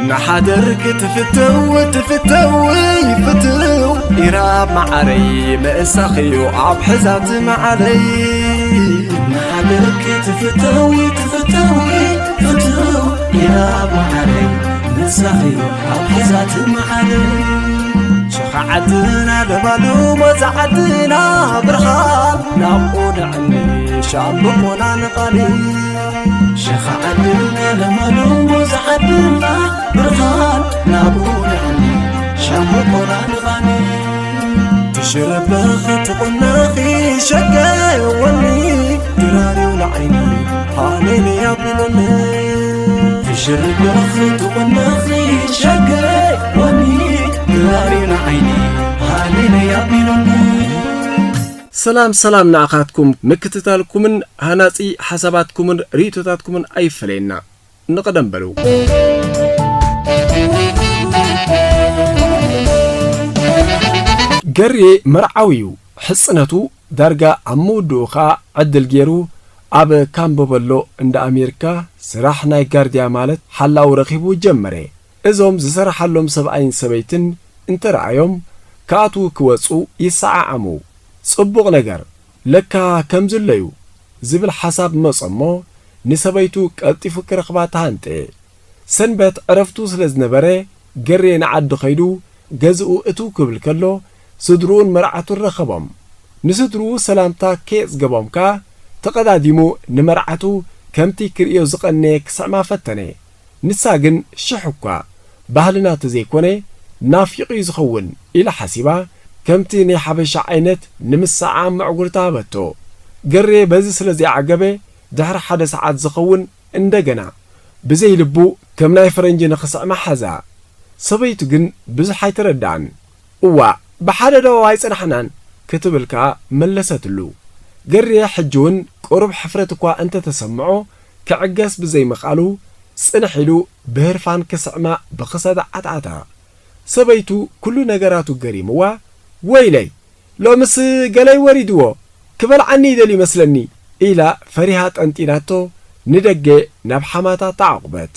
ንሓደር ክትፍተው ትፍተው ፍትው ኢራብ መዓረይ ምእሳኽዩ ኣብ ሕዛት መዓለይ። ንሓደር ክትፍተው ትፍተው ፍትው ኢራብ መዓረይ ምእሳኽዩ ኣብ ሕዛት መዓለይ። ሸኻ ዓድና ለማሉ ሞዛ ዓድና ብርሃን ናብኡ ንዕኒ ሻምብቆና ንቓኒ። ሸኻ ዓድና ለማሉ ሞዛ ዓድና ብርሃን ናብኡ ንዕኒ ሻምብቆና ንቓኒ። ትሽረበኺ ትቑነኺ ሸገወኒ ድራርዩ ንዓይኒ ሃሌሉያ ቢሉኒ። ትሽርበኺ ትቑነኺ ሸገወኒ ድራርዩ ንዓይኒ ሃሌሉያ ቢሉኒ። ሰላም ሰላም ንኣኻትኩም ምክትታልኩምን ሃናጺ ሓሳባትኩምን ርእይቶታትኩምን ኣይፈለየና። ንቐደም በሉ። ገርየ መርዓዊ እዩ። ሕጽነቱ ዳርጋ ኣብ ምውድኡ ኸኣ ዕድል ገይሩ ኣብ ካምቦበሎ እንዳ ኣሜሪካ ስራሕ ናይ ጋርድያ ማለት ሓላው ረኺቡ ጀመረ። እዞም ዝሰርሓሎም ሰብኣይን ሰበይትን እንተረኣዮም ክኣትዉ ክወጹ ይሰዓዓሙ። ጽቡቕ ነገር፣ ለካ ከምዚ ኣሎ እዩ ዝብል ሓሳብ መጸ እሞ ንሰበይቱ ቀልጢፉ ክረኽባ ተሃንጠየ። ሰንበት ዕረፍቱ ስለ ዝነበረ ገሬ ንዓዲ ኸይዱ ገዝኡ እትው ክብል ከሎ ስድርኡን መርዓቱን ረኸቦም። ንስድርኡ ሰላምታ ከየጽገቦም ከኣ ተቐዳዲሙ ንመርዓቱ ከምቲ ክርእዮ ዝቐነየ ክስዕማ ፈተነ። ንሳ ግን ሽሕ እኳ ባህልና ተዘይኮነ ናፊቑ እዩ ዝኸውን ኢላ ሓሲባ ከምቲ ናይ ሓበሻ ዓይነት ንምስዓዓም መዕጉርታ ሃበቶ። ገሬ በዚ ስለ ዘይዓገበ ድሕሪ ሓደ ሰዓት ዝኸውን እንደገና ብዘይ ልቡ ከም ናይ ፈረንጂ ንኽስዕማ ሓዛ። ሰበይቱ ግን ብዙሕ ኣይተረድኣን። እዋእ ብሓደ ዶ ኣይጸናሕናን ክትብል ከኣ መለሰትሉ። ገሬ ሕጂ እውን ቁሩብ ሕፍረት እኳ እንተተሰምዖ ክዕገስ ብዘይምኽኣሉ ጽንሕ ኢሉ ብህርፋን ክስዕማ ብኽሰዳ ዓትዓታ። ሰበይቱ ኩሉ ነገራቱ ገሪምዋ ወይለይ ሎምስ ገለይ ወሪድዎ ክበልዓኒ ይደልዩ ይመስለኒ ኢላ ፈሪሃ ጠንጢናቶ ንደገ ናብ ሓማታ ተዓቑበት።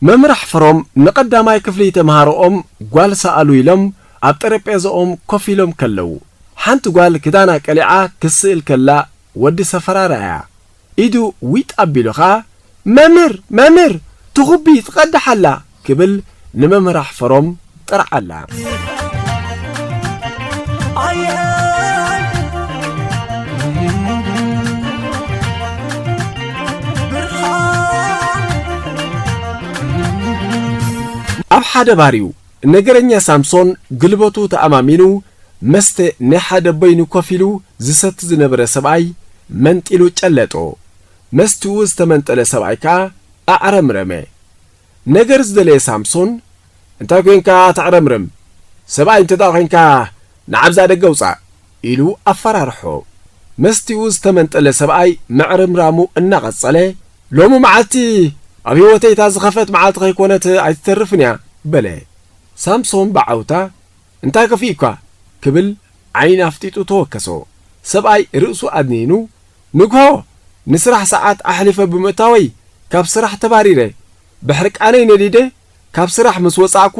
መምህር ኣሕፈሮም ንቐዳማይ ክፍሊ ተምሃሮኦም ጓል ሰኣሉ ኢሎም ኣብ ጠረጴዛኦም ኮፍ ኢሎም ከለዉ ሓንቲ ጓል ክዳና ቀሊዓ ክትስእል ከላ ወዲ ሰፈራ ረኣያ። ኢዱ ዊጥ ኣቢሉ ኸኣ መምህር መምህር ትኹቢ ትቐድሕ ኣላ ክብል ንመምህር ኣሕፈሮም ጠርዓላ። ኣብ ሓደ ባር እዩ ነገረኛ ሳምሶን ግልበቱ ተኣማሚኑ መስተ ናይ ሓደ በይኑ ኮፍ ኢሉ ዝሰቲ ዝነበረ ሰብኣይ መንጢሉ ጨለጦ። መስትኡ ዝተመንጠለ ሰብኣይ ከኣ ኣዕረምረመ። ነገር ዝደለየ ሳምሶን እንታይ ኮይንካ ተዕረምርም? ሰብኣይ እንተ ደኣ ኮይንካ ንዓብዛ ደገ ውጻእ ኢሉ ኣፈራርሖ። መስትኡ ዝተመንጠለ ሰብኣይ ምዕርምራሙ እናቐጸለ ሎሚ መዓልቲ ኣብ ህይወተይ እታ ዝኸፍአት መዓልቲ ከይኮነት ኣይትተርፍን እያ በለ። ሳምሶን ብዓውታ እንታይ ከፊኡካ ክብል ዓይኒ ኣፍጢጡ ተወከሶ። ሰብኣይ ርእሱ ኣድኒኑ ንግሆ ንስራሕ ሰዓት ኣሕሊፈ ብምእታወይ ካብ ስራሕ ተባሪረ ብሕርቃነይ ነዲደ ካብ ስራሕ ምስ ወጻእኩ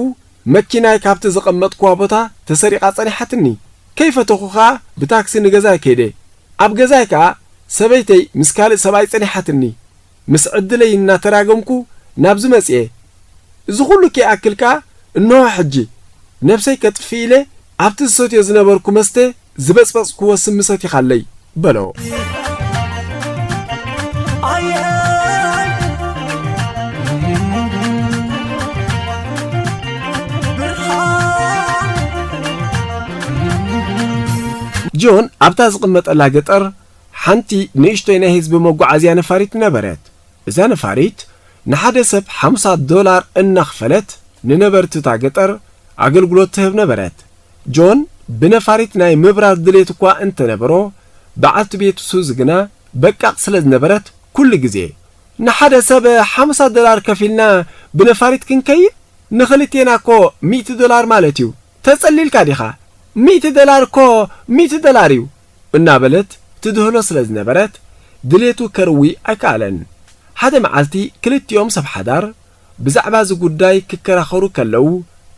መኪናይ ካብቲ ዘቐመጥኩዋ ቦታ ተሰሪቓ ጸኒሓትኒ። ከይፈተኹ ከኣ ብታክሲ ንገዛይ ከይደ። ኣብ ገዛይ ከኣ ሰበይተይ ምስ ካልእ ሰብኣይ ጸኒሓትኒ። ምስ ዕድለይ እናተራገምኩ ናብዚ መጽኤ። እዚ ኹሉ ከይኣክል ከኣ እንሆ ሕጂ ነብሰይ ከጥፍእ ኢለ ኣብቲ ዝሰትዮ ዝነበርኩ መስተ ዝበጽበጽክዎ ስሚ ሰቲኻለይ በሎ። ጆን ኣብታ ዝቕመጠላ ገጠር ሓንቲ ንእሽቶይ ናይ ህዝቢ መጓዓዝያ ነፋሪት ነበረት። እዛ ነፋሪት ንሓደ ሰብ ሓምሳ ዶላር እናኽፈለት ንነበርቲ እታ ገጠር ኣገልግሎት ትህብ ነበረት። ጆን ብነፋሪት ናይ ምብራር ድሌት እኳ እንተነበሮ በዓልቲ ቤቱ ሱዚ ግና በቃቕ ስለ ዝነበረት ኩሉ ግዜ ንሓደ ሰብ ሓምሳ ዶላር ከፊልና ብነፋሪት ክንከይድ ንኽልቴና እኮ ሚእቲ ዶላር ማለት እዩ ተጸሊልካ ዲኻ? ሚእቲ ዶላር እኮ ሚእቲ ዶላር እዩ!" እናበለት ትድህሎ ስለ ዝነበረት፣ ድሌቱ ከርዊ ኣይከኣለን። ሓደ መዓልቲ ክልቲኦም ሰብ ሓዳር ብዛዕባ እዚ ጉዳይ ክከራኸሩ ከለዉ፣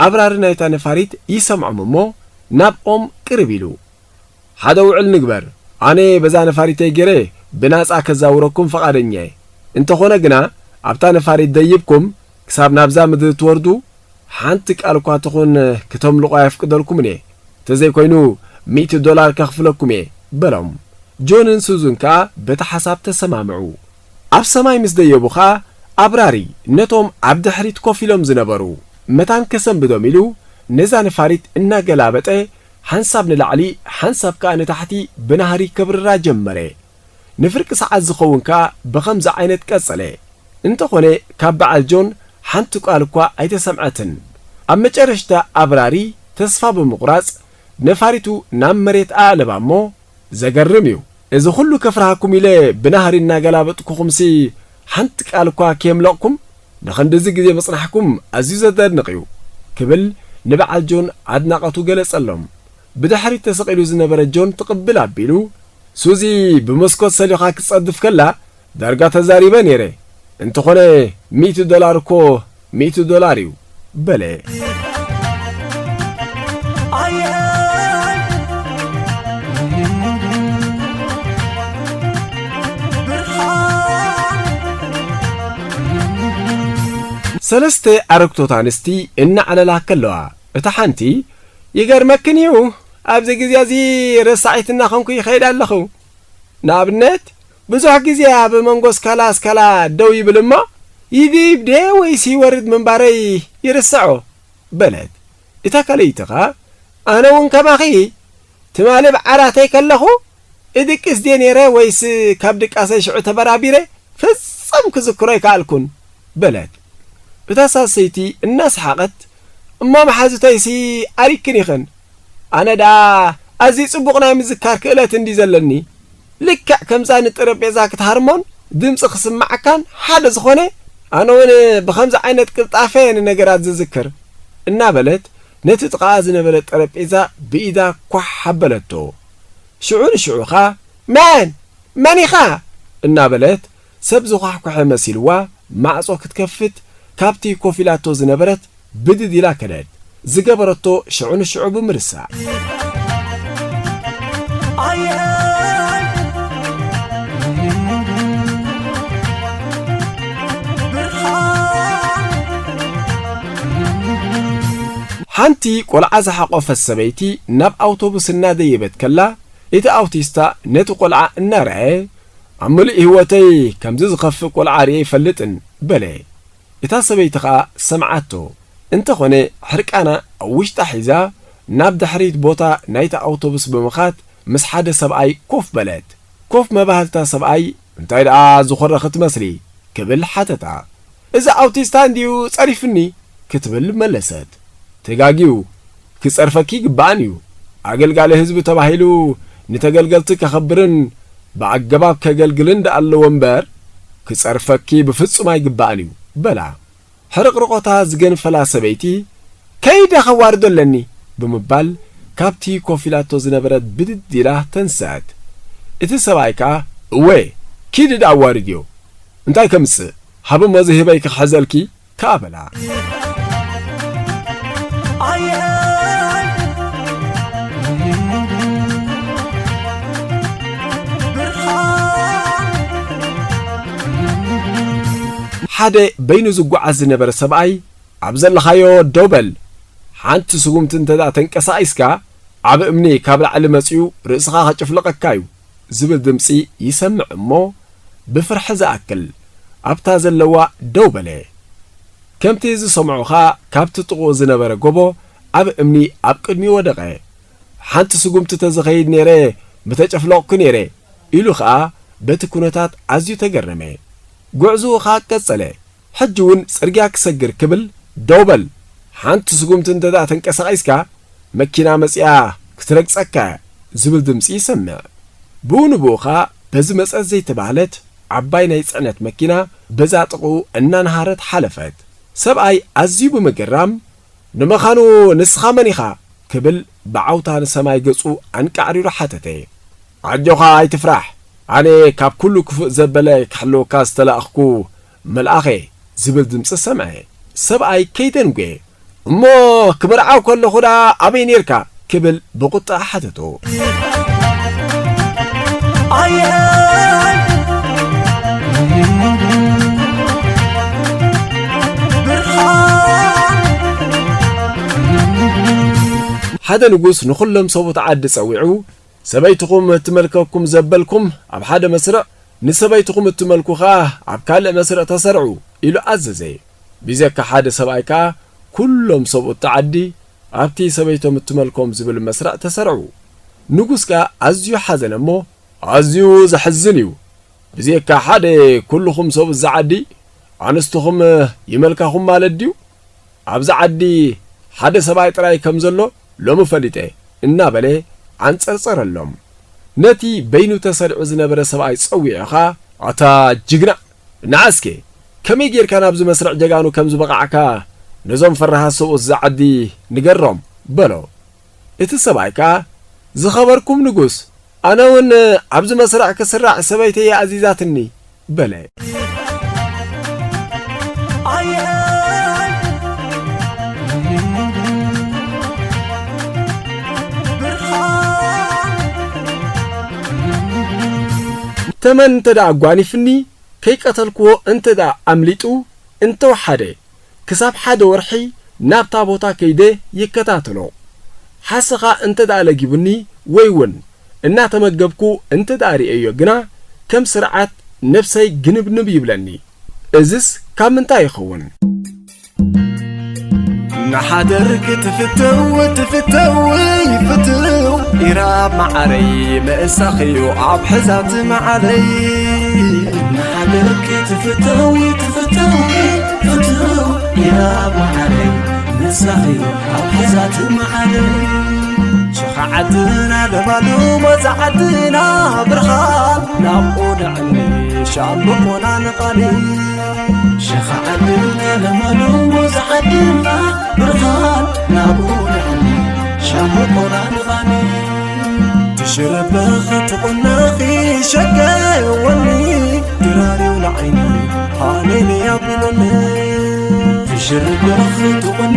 ኣብራሪ ናይታ ነፋሪት ይሰምዖም እሞ፣ ናብኦም ቅርብ ኢሉ፣ "ሓደ ውዕል ንግበር። ኣነ በዛ ነፋሪተይ ገይረ ብናጻ ከዛውረኩም ፈቓደኛ እየ። እንተኾነ ግና፣ ኣብታ ነፋሪት ደይብኩም ክሳብ ናብዛ ምድሪ ትወርዱ፣ ሓንቲ ቃል እኳ ትኹን ክተምልቑ ኣየፍቅደልኩምን እየ። እንተዘይኮይኑ፣ ሚእቲ ዶላር ከኽፍለኩም እየ" በሎም። ጆንን ሱዙን ከኣ በቲ ሓሳብ ተሰማምዑ። ኣብ ሰማይ ምስ ደየቡ ኸኣ፣ ኣብራሪ ነቶም ኣብ ድሕሪት ኮፍ ኢሎም ዝነበሩ መታን ከሰንብዶም ኢሉ፣ ነዛ ነፋሪት እናገላበጠ፣ ሓንሳብ ንላዕሊ፣ ሓንሳብ ከኣ ንታሕቲ ብናህሪ ከብርራ ጀመረ። ንፍርቂ ሰዓት ዝኸውን ከኣ ብኸምዚ ዓይነት ቀጸለ። እንተኾነ፣ ካብ በዓል ጆን ሓንቲ ቃል እኳ ኣይተሰምዐትን። ኣብ መጨረሽታ ኣብራሪ ተስፋ ብምቑራጽ ነፋሪቱ ናብ መሬት ኣእለባ እሞ፣ "ዘገርም እዩ። እዚ ኹሉ ከፍርሃኩም ኢለ ብናህሪ እናገላበጥኩኹምሲ ሓንቲ ቃል እኳ ከየምለቕኩም ንኽንድዚ ግዜ ምጽናሕኩም ኣዝዩ ዘደንቕ እዩ" ክብል ንበዓል ጆን ኣድናቐቱ ገለጸሎም። ብድሕሪት ተሰቒሉ ዝነበረ ጆን ትቕብል ኣቢሉ፣ "ሱዚ ብመስኮት ሰሊኻ ክትጸድፍ ከላ ዳርጋ ተዛሪበ ነይረ። እንተኾነ፣ ሚእቲ ዶላር እኮ ሚእቲ ዶላር እዩ" በለ። ሰለስተ ኣረግቶት ኣንስቲ እናዕለላ ከለዋ፣ እታ ሓንቲ፣ "ይገርመክን እዩ፣ ኣብዚ ግዜ እዚ ረሳዒት እናኾንኩ ይኸይድ ኣለኹ። ንኣብነት፣ ብዙሕ ግዜ ኣብ መንጎ ስካላ ስካላ ደው ይብል እሞ፣ ይድይብ ድየ ወይስ ይወርድ ምንባረይ ይርስዖ" በለት። እታ ካልኣይቲ ኸኣ፣ "ኣነ እውን ከማኺ፣ ትማሊ ብዓራተይ ከለኹ፣ እድቅስ ድየ ነይረ ወይስ ካብ ድቃሰይ ሽዑ ተበራቢረ፣ ፍጹም ክዝክሮ ኣይከኣልኩን" በለት። እታ ሳልሰይቲ እናሰሓቐት፣ "እሞ መሓዙተይሲ ኣሪክን ኢኽን፣ ኣነ ደኣ ኣዝዩ ጽቡቕ ናይ ምዝካር ክእለት እንዲ ዘለኒ፣ ልክዕ ከምዛ ንጠረጴዛ ክትሃርሞን ድምጺ ክስምዓካን ሓደ ዝኾነ፣ ኣነ እውን ብኸምዚ ዓይነት ቅልጣፈ እየ ንነገራት ዝዝክር" እናበለት ነቲ ጥቓኣ ዝነበረ ጠረጴዛ ብኢዳ ኳሕ ኣበለቶ። ሽዑ ንሽዑ ኸኣ፣ "መን? መን ኢኻ?" እናበለት ሰብ ዝኳሕኩሐ መሲልዋ ማዕጾ ክትከፍት ካብቲ ኮፍ ኢላቶ ዝነበረት ብድድ ኢላ ከደት። ዝገበረቶ ሽዑ ንሽዑ ብምርሳዕ። ሓንቲ ቆልዓ ዝሓቖፈት ሰበይቲ ናብ ኣውቶቡስ እናደየበት ከላ፣ እቲ ኣውቲስታ ነቲ ቆልዓ እናረኣየ፣ "ኣብ ምሉእ ህይወተይ ከምዚ ዝኸፍእ ቆልዓ ርእየ ኣይፈልጥን" በለ። እታ ሰበይቲ ኸኣ ሰምዓቶ። እንተኾነ፣ ሕርቃና ኣብ ውሽጣ ሒዛ፣ ናብ ድሕሪት ቦታ ናይታ ኣውቶቡስ ብምኻድ፣ ምስ ሓደ ሰብኣይ ኮፍ በለት። ኮፍ መባህልታ ሰብኣይ፣ "እንታይ ደኣ ዝኾረኺ ትመስሊ?" ክብል ሓተታ። "እዚ ኣውቲስታ እንድዩ ጸሪፉኒ" ክትብል መለሰት። "ተጋግዩ፣ ክጸርፈኪ ይግባእን እዩ። ኣገልጋሊ ህዝቢ ተባሂሉ ንተገልገልቲ ከኸብርን ብኣገባብ ከገልግልን ደኣ ኣለዎ እምበር፣ ክጸርፈኪ ብፍጹም ኣይግባእን እዩ" በላ። ሕርቕርቖታ ዝገንፈላ ሰበይቲ፣ "ከይደ ከዋርዶ ኣለኒ" ብምባል ካብቲ ኮፍ ኢላቶ ዝነበረት ብድድ ኢላ ተንስአት። እቲ ሰብኣይ ከኣ፣ "እወ፣ ኪዲ ደኣ ኣዋርድዮ። እንታይ ከምጽእ? ሃብሞ እዚ ህበይ ክሕዘልኪ" ከኣ በላ። ሓደ በይኑ ዝጓዓዝ ዝነበረ ሰብኣይ፣ "ኣብ ዘለኻዮ ደው በል፣ ሓንቲ ስጉምቲ እንተ ደኣ ተንቀሳቒስካ፣ ዓቢ እምኒ ካብ ላዕሊ መጺኡ ርእስኻ ከጭፍልቐካ እዩ" ዝብል ድምጺ ይሰምዕ እሞ፣ ብፍርሒ ዝኣክል ኣብታ ዘለዋ ደው በለ። ከምቲ ዝሰምዖ ኸኣ፣ ካብቲ ጥቕኡ ዝነበረ ጎቦ ዓቢ እምኒ ኣብ ቅድሚኡ ወደቐ። "ሓንቲ ስጉምቲ ተዝኸይድ ነይረ፣ ምተጨፍለቕኩ ነይረ" ኢሉ ኸኣ በቲ ኩነታት ኣዝዩ ተገረመ። ጉዕዞኡ ኸኣ ቀጸለ። ሕጂ እውን ጽርግያ ክሰግር ክብል፣ "ደው በል፣ ሓንቲ ስጉምቲ እንተ ደኣ ተንቀሳቒስካ፣ መኪና መጺኣ ክትረግጸካ እያ" ዝብል ድምጺ ይሰምዕ። ብኡ ንብኡ ኸኣ በዚ መጸት ዘይተባህለት ዓባይ ናይ ጽዕነት መኪና በዛ ጥቕኡ እናነሃረት ሓለፈት። ሰብኣይ ኣዝዩ ብምግራም፣ "ንምዃኑ ንስኻ መን ኢኻ?" ክብል ብዓውታ ንሰማይ ገጹ ኣንቃዕሪሩ ሓተተ። ኣጆኻ ኣይትፍራሕ፣ ኣነ ካብ ኩሉ ክፉእ ዘበለ ክሕልወካ ዝተላእኽኩ መልኣኸ ዝብል ድምፂ ሰምዐ። ሰብኣይ ከይደንጎየ፣ እሞ ክምርዓው ከለኹ ደኣ ኣበይ ኔርካ? ክብል ብቁጥዐ ሓተቶ። ኣየ ብርሃን ሓደ ንጉስ ንኹሎም ሰብኡት ዓዲ ጸዊዑ፣ ሰበይትኹም እትመልከኩም ዘበልኩም ኣብ ሓደ መስርዕ፣ ንሰበይትኹም እትመልኩ ኸኣ ኣብ ካልእ መስርዕ ተሰርዑ ኢሉ ኣዘዘ። ብዘካ ሓደ ሰብኣይ ከኣ ኩሎም ሰብኡት ዓዲ ኣብቲ ሰበይቶም እትመልኮም ዝብል መስርዕ ተሰርዑ። ንጉስ ከኣ ኣዝዩ ሓዘነ እሞ፣ ኣዝዩ ዘሕዝን እዩ። ብዘካ ሓደ ኩልኹም ሰብኡት እዛ ዓዲ ኣንስትኹም ይመልካኹም ማለት ድዩ? ኣብዚ ዓዲ ሓደ ሰብኣይ ጥራይ ከም ዘሎ ሎሚ ፈሊጠ እናበለ ዓንጸርጸረሎም። ነቲ በይኑ ተሰሪዑ ዝነበረ ሰብኣይ ጸዊዑ ኸኣ፣ ኣታ ጅግና፣ ንዓ እስከ ከመይ ጌርካ ናብዚ መስርዕ ጀጋኑ ከም ዝበቓዕካ ነዞም ፈራሃት ሰብኡት እዛ ዓዲ ንገሮም በሎ። እቲ ሰብኣይ ከኣ፣ ዝኸበርኩም ንጉስ፣ ኣነ እውን ኣብዚ መስርዕ ክስራዕ ሰበይተይ ኣዚዛትኒ በለ። ተመን እንተ ደኣ ኣጓኒፍኒ፣ ከይቀተልክዎ እንተ ደኣ ኣምሊጡ፣ እንተወሓደ ክሳብ ሓደ ወርሒ ናብታ ቦታ ከይደ ይከታተሎ። ሓሰኻ እንተ ደኣ ለጊቡኒ ወይ እውን እናተመገብኩ እንተ ደኣ ርእየዮ ግና፣ ከም ስርዓት ነብሰይ ግንብንብ ይብለኒ። እዝስ ካብ ምንታይ ይኸውን? ንሓደር ክትፍተው ትፍተው ይፍትው ኢራብ መዓረይ ምእሳኽዩ ኣብ ሕዛት መዓረይ። ንሓደር ክትፍተው ትፍተው ፍትው ኢራብ መዓረይ ምእሳኽዩ ኣብ ሕዛት መዓረይ። ሸኻ ዓድና ለማሉ ሞዛ ዓድና ብርሃን ናብኡ ንዕኒ ሻምብቆና ንቓኒ። ሸኻ ዓድና ለማሉ ሞዛ ዓድና ብርሃን ናብኡ ንዕኒ ሻምብቆና ንቓኒ። ትሽረበኺ ትቑነኺ ሸገወኒ ድራርዩ ንዓይኒ ሃሌሉያ ቢሉኒ። ትሽረበኺ ትቑነ